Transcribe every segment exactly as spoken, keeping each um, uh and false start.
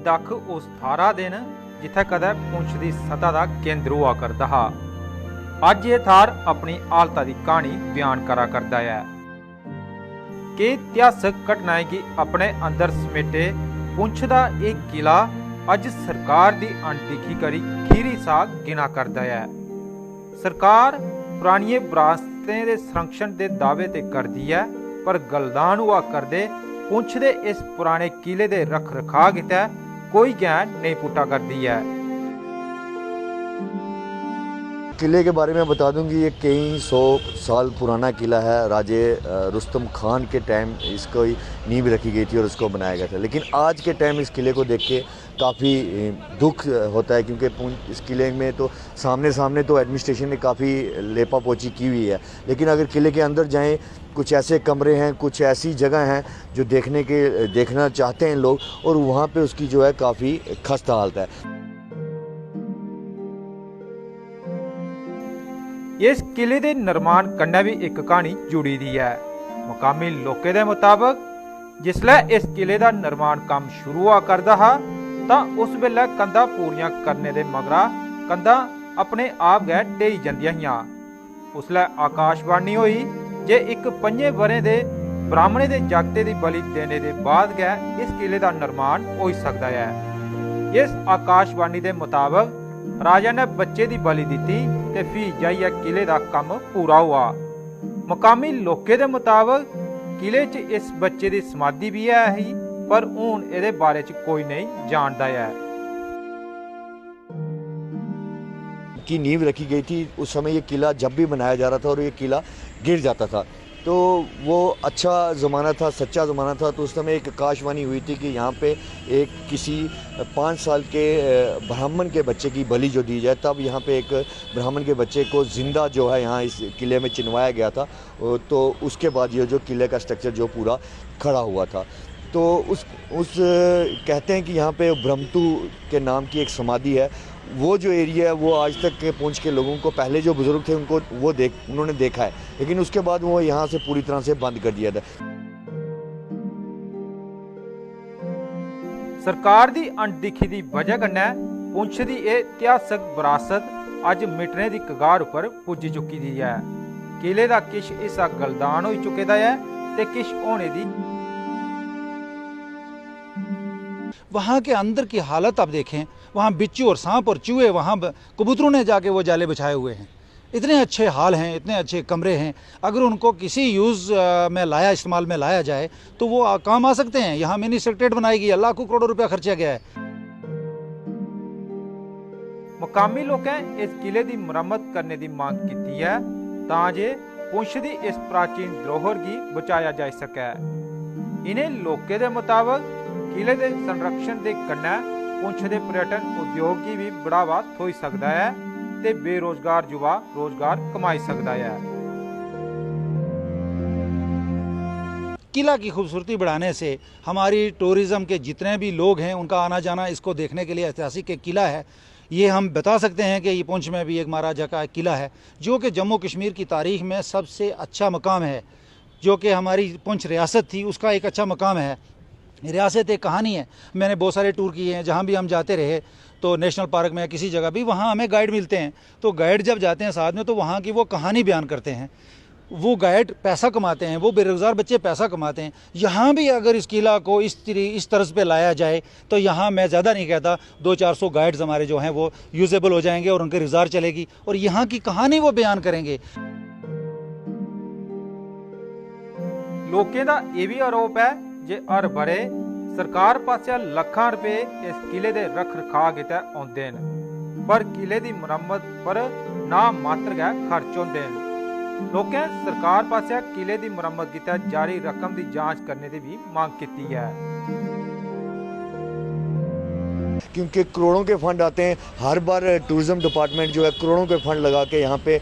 दक्ख उस थाह्रा दे न जित्थै कदै पुंछ दी सतह दा केंद्र होआ करदा हा। अज्ज एह् थाह्र अपनी हालता दी क्हानी बयान करा करदा ऐ। केई इतिहासक घटनाएं गी अपने अंदर समेटे पुंछ दा एह् किला अज्ज सरकार दी अनदिक्खी करी खीरी साह् गिना करदा ऐ। सरकार परानियें बरासतें दे संरक्षण दे दावे ते करदी ऐ, पर गलदान होआ करदे पुंछ दे इस पराने किले दे रख-रखाऽ गितै कोई गैं नेईं पुट्टा करदी ऐ। किले के बारे में बता दूं कि ये कई सौ साल पुराना किला है। राजे, अ, रुस्तम खान के टाइम इसको ही नींव रखी गई थी और उसको बनाया गया था, लेकिन आज के टाइम इस किले को देख के काफ़ी, अ, दुख होता है, क्योंकि पुं-, इस किले में तो सामने सामने तो एडमिनिस्ट्रेशन ने काफ़ी लेपा पोची की हुई है, लेकिन अगर किले के अंदर जाएं, कुछ ऐसे कमरे हैं, कुछ ऐसी जगह हैं जो देखने के, देखना चाहते हैं लोग, और वहाँ पे उसकी जो है काफ़ी खस्ता हालत है। इस किले दे निर्माण कन्नै बी इक क्हानी जुड़ी दी ऐ। मकामी लोकें दे मताबक, जिसलै इस किले दा निर्माण कम्म शुरू होआ करदा हा, तां उस बेल्लै कंधां पूरियां करने दे मगरा कंधां अपने आप गै ढेई जंदियां हियां। उसलै आकाशवाणी होई जे इक पंजें ब'रें दे ब्राह्मणें दे जागतै दी बलि देने दे बाद गै इस किले दा निर्माण होई सकदा ऐ। इस आकाशवाणी दे मताबक राजा ने बच्चे दी बलि दित्ती ते फ्ही जाइयै किले दा कम्म पूरा होआ। मकामी लोकें दे मताबक किले च इस बच्चे दी समाधि बी ऐ ही, पर हून एह्दे बारे च कोई नेईं जानदा ऐ। की नींव रखी गई थी, उस समय ये किला जब भी बनाया जा रहा था और ये किला गिर जाता था, तो वो अच्छा ज़माना था, सच्चा ज़माना था। तो उस समय एक आकाशवाणी हुई थी कि यहाँ पे एक किसी पाँच साल के, अ, ब्राह्मण के बच्चे की बलि जो दी जाए, तब यहाँ पे एक ब्राह्मण के बच्चे को ज़िंदा जो है यहाँ इस किले में चिनवाया गया था। अ, तो उसके बाद ये जो किले का स्ट्रक्चर जो पूरा खड़ा हुआ था। तो उस उस कहते हैं कि यहाँ पे ब्रह्मतू के नाम की एक समाधि है। वो जो एरिया है, वो आज तक के पुंछ के लोगों को, पहले जो बुजुर्ग थे, उनको वो देख उन्होंने देखा है, लेकिन उसके बाद वो यहाँ से पूरी तरह से बंद कर दिया था। सरकार दी अनदिक्खी दी बजह कन्नै पुंछ दी एह् इतिहासक बरासत अज्ज मिटने दी कगार उप्पर पुज्जी चुकी दी ऐ। किले दा किश हिस्सा गलदान होई चुके दा ऐ ते किश होने दी वहाँ के अंदर की हालत आप देखें, वहाँ बिच्छू और सांप और चूहे, वहाँ ब- कबूतरों ने जाके वो जाले बिछाए हुए हैं। इतने अच्छे हाल हैं, इतने अच्छे कमरे हैं, अगर उनको किसी यूज़ में लाया, इस्तेमाल में लाया जाए तो वो आ- काम आ सकते हैं। यहाँ मिनी सेक्रेटेट बनाएगी, लाखों करोड़ों रुपया खर्चा गया है। मकामी लोकें इस किले दी मरम्मत करने दी मंग कीती ऐ तां जे पुंछ दी इस प्राचीन धरोहर गी बचाया जाई सकै। इ'नें लोकें दे मताबक किले दे संरक्षण दे कन्नै पुंछ दे पर्यटन उद्योग गी बी बढ़ावा थ्होई सकदा ऐ ते बेरोजगार युवा रोजगार कमाई सकदा ऐ। किला की खूबसूरती बढ़ाने से हमारी टूरिज्म के जितने भी लोग हैं उनका आना जाना इसको देखने के लिए ऐतिहासिक एक किला है। ये हम बता सकते हैं कि ये पुंछ में भी एक महाराजा का किला है जो कि जम्मू कश्मीर की तारीख में सबसे अच्छा मकाम है, जो कि हमारी पुंछ रियासत थी उसका एक अच्छा मकाम है। रियासत एक कहानी है। मैंने बहुत सारे टूर किए हैं, जहाँ भी हम जाते रहे तो नेशनल पार्क में या किसी जगह भी वहाँ हमें गाइड मिलते हैं। तो गाइड जब जाते हैं साथ में तो वहाँ की वो कहानी बयान करते हैं। वो गाइड पैसा कमाते हैं, वो बेरोज़गार बच्चे पैसा कमाते हैं। यहाँ भी अगर इस किला को इस तरी इस तर्ज पे लाया जाए तो यहाँ मैं ज़्यादा नहीं कहता, दो चार सौ गाइड्स हमारे जो हैं वो यूजेबल हो जाएंगे और उनकी रोज़गार चलेगी और यहाँ की कहानी वो बयान करेंगे। लोकें दा एह् बी आरोप ऐ जे हर ब'रे सरकार पासेआ लक्खां रपेऽ इस किले दे रख-रखाऽ गितै औंदे न, पर किले दी मरम्मत पर नां मात्र गै खर्च होंदे न। लोकें सरकार पासेआ किले दी मरम्मत गितै जारी रकम दी जांच करने दी बी मंग कीती ऐ। क्योंकि करोड़ों के फंड आते हैं, हर बार टूरिज्म डिपार्टमेंट जो है करोड़ों के फंड लगा के यहाँ पे, अ, अ,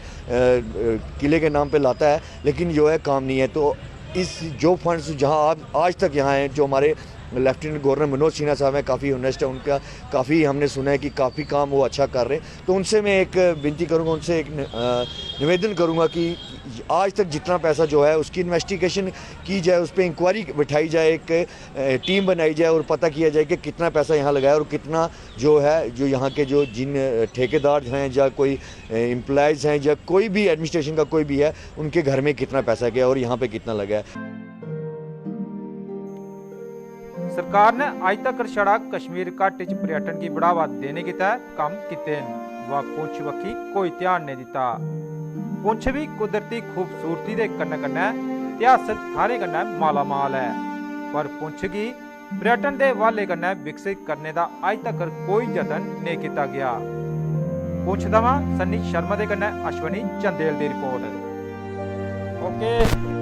किले के नाम पे लाता है, लेकिन जो है काम नहीं है। तो इस जो फंड्स जहाँ आप आज तक यहाँ हैं, जो हमारे लेफ्टिनेंट गवर्नर मनोज सिन्हा साहब हैं, काफ़ी ऑनेस्ट है उनका, काफ़ी हमने सुना है कि काफ़ी काम वो अच्छा कर रहे हैं। तो उनसे मैं एक विनती करूँगा, उनसे एक निवेदन करूँगा कि आज तक जितना पैसा जो है उसकी इन्वेस्टिगेशन की जाए, उस पर इंक्वायरी बिठाई जाए, एक टीम बनाई जाए और पता किया जाए कि कितना पैसा यहाँ लगाया और कितना जो है, जो यहाँ के जो जिन ठेकेदार हैं या कोई एम्प्लॉयज़ हैं या कोई भी एडमिनिस्ट्रेशन का कोई भी है, उनके घर में कितना पैसा गया और यहाँ पे कितना लगा है। सरकार ने अज्ज तक छड़ा कश्मीर घाटी च पर्यटन गी बढ़ावा देने गितै कम्म कीते न, वा पुंछ बक्खी कोई ध्यान नेईं दित्ता। पुंछ बी कुदरती खूबसूरती दे कन्नै-कन्नै इतिहासक थाह्‌रें कन्नै मालामाल ऐ, पर पुंछ गी पर्यटन दे हवाले कन्नै विकसित करने दा अज्ज तक कोई जतन नेईं कीता गेआ। पुंछ थमां सन्नी शर्मा दे कन्नै अश्विनी चंदेल दी रिपोर्ट। OK।